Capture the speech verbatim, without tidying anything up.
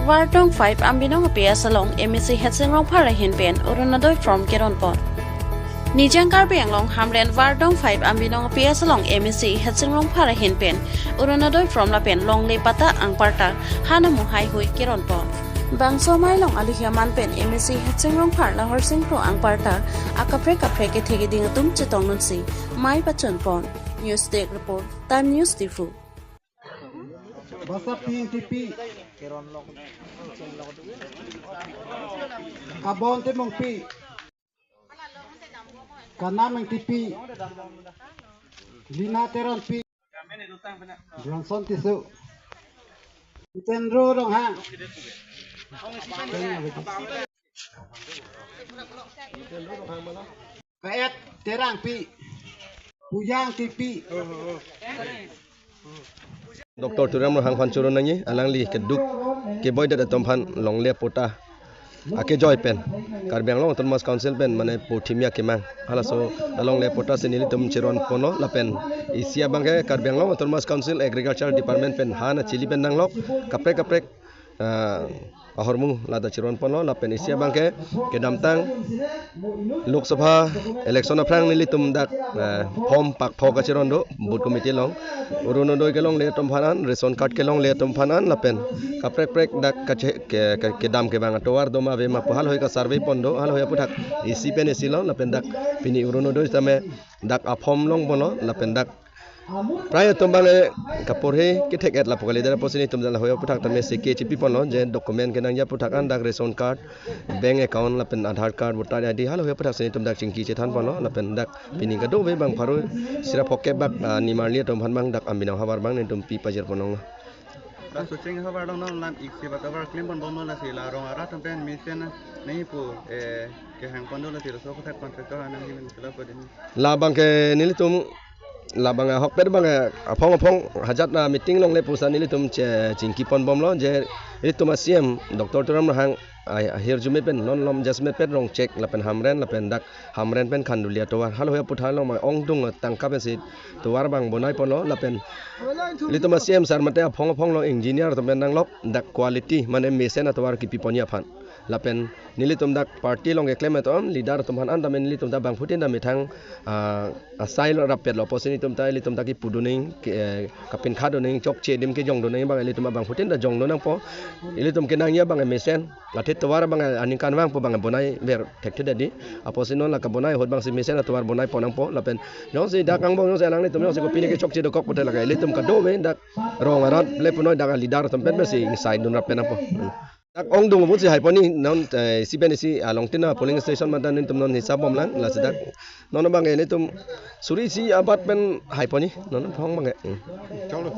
Ward Nong five Ambinong P S along M A C Headsing Rongphar ahin pen Orunodoi form keron pon. Nijang Karbi Anglong Hamren Ward Nong five Ambinong P S along M A C Headsing Rongphar ahin pen Orunodoi form lapen longle patta angparta hana muhai hui keron pon. Bangso amei along aluhi aman pen M A C Headsing Rongphar lahor singkro angparta akaprek kaprek kethe keding atum chetong nunsi mei pachun pon. News Desk Report, Time News Diphu. Basa Ping Tipi. Kabon Timungpi. Kanam Engtipi. Lina Teronpi. Bronson Tisso. Jitendro Ronghang. Kaet Terangpi. Puyang Tipi. Doctor Tuliram Ronghang aphan choro nangji, alangli keduk keboidet atum aphan longle patta akejoi pen Karbi Anglong Autonomous Council pen mane po thimia kemang. Halaso alongle patta si nelitum cheron ponlo lapen isi abangke Karbi Anglong Autonomous Council Agriculture Department pen hana chili pen nanglok kaprek kaprek, ah, ahormu lata cheron ponlo lapen isi abangke kedamtang Lok Sabha election aphrang nelitum dak, eh, form pakthok kacheron do booth committee along. Orunodoi kelongle atum aphan an, ration card kelongle atum aphan an lapen kaprek prek dak kache ke, ke, kedam kevang atovar doma ave ma pu halahui ka survey pon do, halahui aphuthak isi pen isi lo lapen dak pini Orunodoi tame dak a form long ponlo lapen dak prai atum abang, eh, kaporhe kethek et lapu kalidet apotsi nelitum dak halahui aphuthak tame seke chipi ponlo je document kenangji aphuthak an dak ration card, bank account lapen Aadhaar card, voter I D halahui aphuthak si nelitum dak chingki chethan ponlo lapen dak pini kadokave bang pharo sira phokep bak, ah, nimarli atum aphan bang dak Ambinong havar bang nelitum pi pajir pon longlo. Laso cheng havar along non lam iksi bat tovar klem pon bomlo, lasi la rong arat atum pen mesen nangji pu, eh, kehang pon do, lasi laso aphuthak contractor anang himen sila pon din. Labangke nelitum labang ahokpet abang, eh, aphong aphong hajat na meeting longle pusi nelitum che chingki pon bomlo je nelitum a C M Doctor Tuliram Ronghang, ah, ahirjume pen non malom jasemet pen Rongchek lapen Hamren lapen dak Hamren pen Khanduli atovar halahui aphuthak along ma ongdung tangka pensi tovar bang bonai ponlo lapen nelitum a C M sir mate aphong aphong along engineer atum pen nanglok dak quality mane mesen atovar kipi ponji aphan. Lapen nelitum dak party along keklem atum leader atum aphan an tame nelitum ta bangphutin ta methang, ah, asai lo rappetlo apotsi nelitum ta ilitum ta kipu do nangji ke, eh, kapinkha do nangji, chokche adim kejong do nangji abang ilitum abangphutin ta jong do nangpo. Ilitum kenangji abang mesen, athe tovar abang aningkan vangpo abang bonai ver thekthe dadi. Apotsi non la kabonai ahut abangsi mesen atovar bonai pon nangpo lapen jongsi dak angbong jongsi alanglitum jongsi kopine kechokche dokok pute lake ilitum kadokave dak rong arat le punoi dak leader atum pen pensi ingsai dun rap pen nangpo. Dak ongdung pusi hai ponji non, eh, isi pen isi along tin a polling station mate nelitum non hisap bomlang, lasi dak non abang nelitum suri isi abat pen hai ponji non phong abang. Hmm. Chalo.